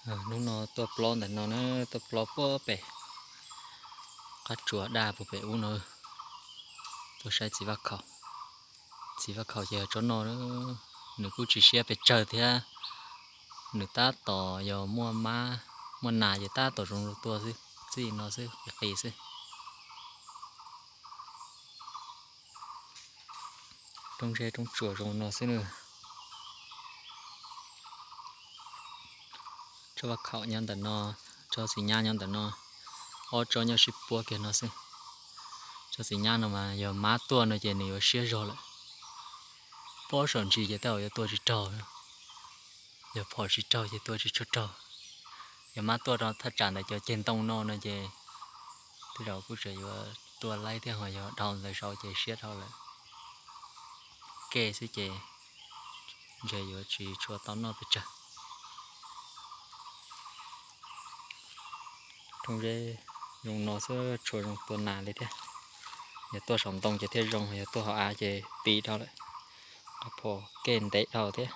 Hnub no tuaj plob ntawm no na, tuaj plob puag pem qab tsuas daj puag pem ub no, tuaj saib txiv vaj khaum. Txiv vaj khaum ces yog tsob no, nws kuj tsis siab pes tsawg thiab, nws tab tom yog muaj mab muaj nas ces tab tom zoo tua xwb, txij no xwb, qis qis xwb. Roob zeb roob tsuas zoo no xwb na. Tsob vaj khaum nyob ntawm no, tsob txiv nyab nyob ntawm no, ob tsob nyob sib puab kiag no xwb. Tsob txiv nyab no mas yog mab tuaj no ces nws yuav siab zog lawm. Pob saum ntsis ces tej zaum yuav tua tsis raug, yog phom tsis raug ces tua tsis tshua raug. Yog mab tuaj rau thaj tsam ntawm cov ceg ntoo no no ces tej zaum kuj tseem yuav tua laib thiab, ho yog dhau ntawd saud ces siab dhau lawm. Ke xwb ces ntshe yuav tsis tshua tau noj pes tsawg. Roob zeb zoo no xwb tshua zoo tua nas li thiab. Yog tuaj saum ntoo ces thiaj zoo, yog tuaj hauv av ces tiv dhau lawm. Qhov phom ke ntev dhau thiab.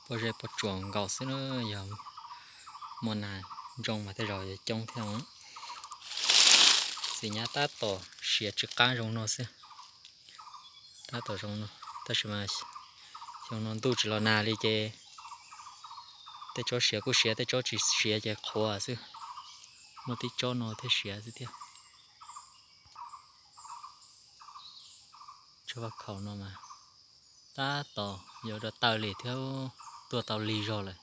Pob zeb pob tsuas nkaus xwb na, yog muaj nas ntsooj mas tej zaum yuav coob thiab. Txiv nyab tab tom siav tsw qab zoo no xwb. Tab tom zoo no, tab sis mas xyoo no ntuj tsis los nag li ces tej tsob siav kuj siav, tej tsob tsis siav ces qhuav xwb. Muaj tib tsob no thiaj siav xwb thiab. Tsob vaj khaum no mas tab tom yuav rau tawm li thiab, tuaj tau lig zog lawm.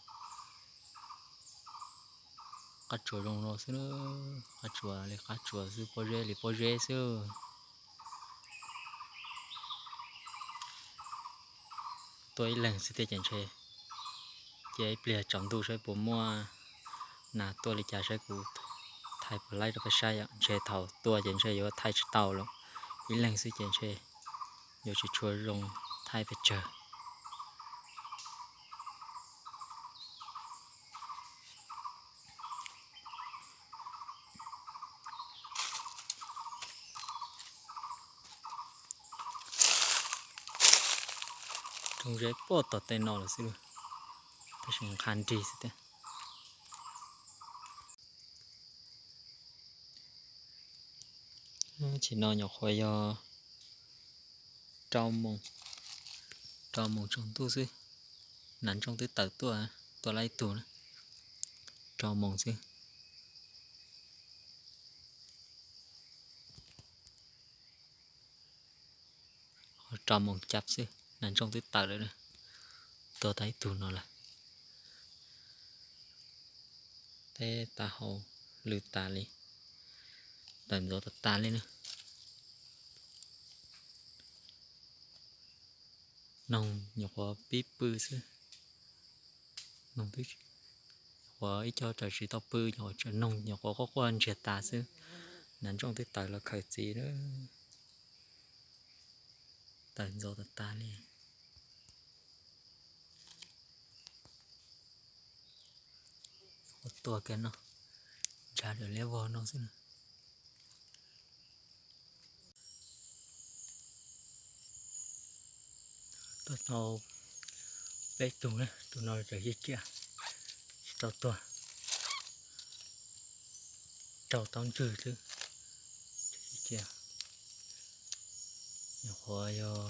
Qab tsuas zoo no xwb, qab tsuas li qab tsuas xwb, pob zeb li pob zeb xwb. Tuaj ib leeg xwb thiab ces ntshe, cia ib pliag tsaus ntuj saib puas muaj nas tuaj li cas, saib kuv thaij puas laib rau peb saib. Ntshe thaum tuaj ces ntshe yuav thaij tsis tau lawm, ib leeg xwb ces ntshe yuav tsis tshua zoo thaij pes tsawg. Roob zeb puag tom tej no lawm xwb, tab sis nqha nrig xwb thiab. Chim no nyuam qhuav yog rau moos, rau moos tsaus ntuj xwb. Nas ntsooj twb tawm tuaj, tuaj laib tug na, rau moos xwb. Rau moos cap xwb, nas ntsooj twb tawm lawm, tuaj tau ib tug no lawm. Teb tav hau lwj tas li, tawm ntxov tas tas li na. Noog nyuam qhuav pib pw xwb, noog twb, nyuam qhuav ib co tawm tsis tau pw, nyuam qhuav noog nyuam qhuav quaj quaj ntsiag tas xwb. Nas ntsooj twb tawm los khaws txiv na, tawm ntxov tas tas li. Ua tuaj kiag no, ntshav liab vog no xwb na. Tuaj tau peb tug na, tus no tseem cia cia, tsis tau tuag, raug taub ntswg xwb. Cia, nyuam qhuav yog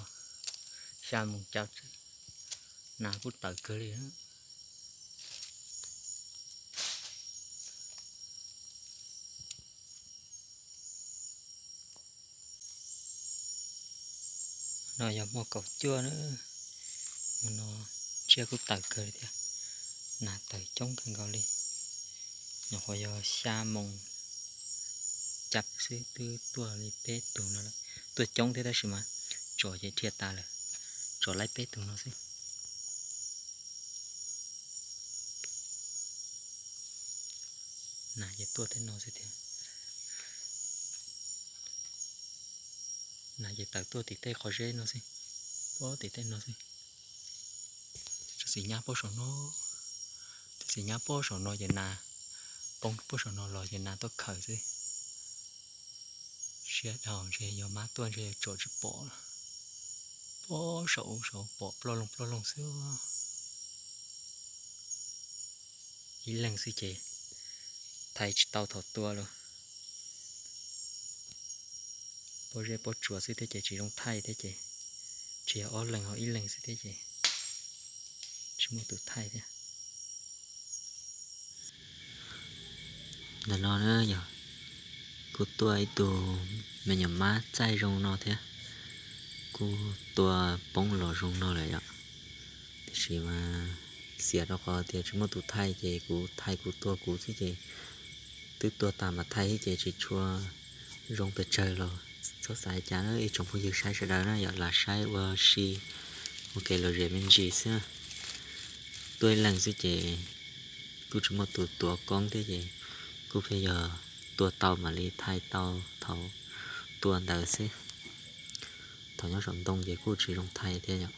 xya moos cav, nas kuj tawm kawg li. No yog hmo kaum cuaj na, hmo no tsiaj kuj tawm kawg li thiab, nas tawm coob kawg nkaus li. Nyuam qhuav yog xya moos cav xwb twb tuaj li peb tug no lawm. Tuaj coob thiab tab sis mas tsov ces dhia tas lawm, tsov laib peb tug no xwb. Nas ces tuaj tej no xwb thiab. Nas ces tawm tuaj tim tej qhov zeb no xwb, puag tim tej no xwb. Tus xim nyab puag saum no, tus xim nyab puag saum no ces nas poob puag saum no los ces nas tuaj khaws xwb. Pliag dhau ntshe yog mab tuaj ntshe yuav tsom tsis pom. Pob saum u saud pom ploj loog ploj loog xwb. Ib leeg xwb ces thaij tsis tau thaum tua lawm. Pob zeb pob tsuas xwb thiab ces tsis zoo thaij thiab ces, tsis yog ob leeg ho ib leeg xwb thiab ces tsis muaj tus thaij thiab. Ntawm no na yog kuv tua ib tug me nyuam mab txaij zoo no thiab, kuj tua poob los zoo no lawm yom. Tiam sis mas xiam rau qhov tias tsis muaj tus thaij ces kuv thaij kuv tua kuv xwb ces twb tua tas mam thaij thiab ces tsis tshua zoo pes tsawg los txhob xav cas na ib tsoom phooj ywg saib sawv daws na yom, lam saib ua si ua kev lom zem me ntsis xwb. Tua ib leeg xwb ces kuj tsis muaj tus tuav koob thiab ces kuj pheej yog tua tau mam li thaij tau thaum tua ntawd xwb. Thaum nyob saum ntoo ces kuj tsis zoo thaij thiab yom.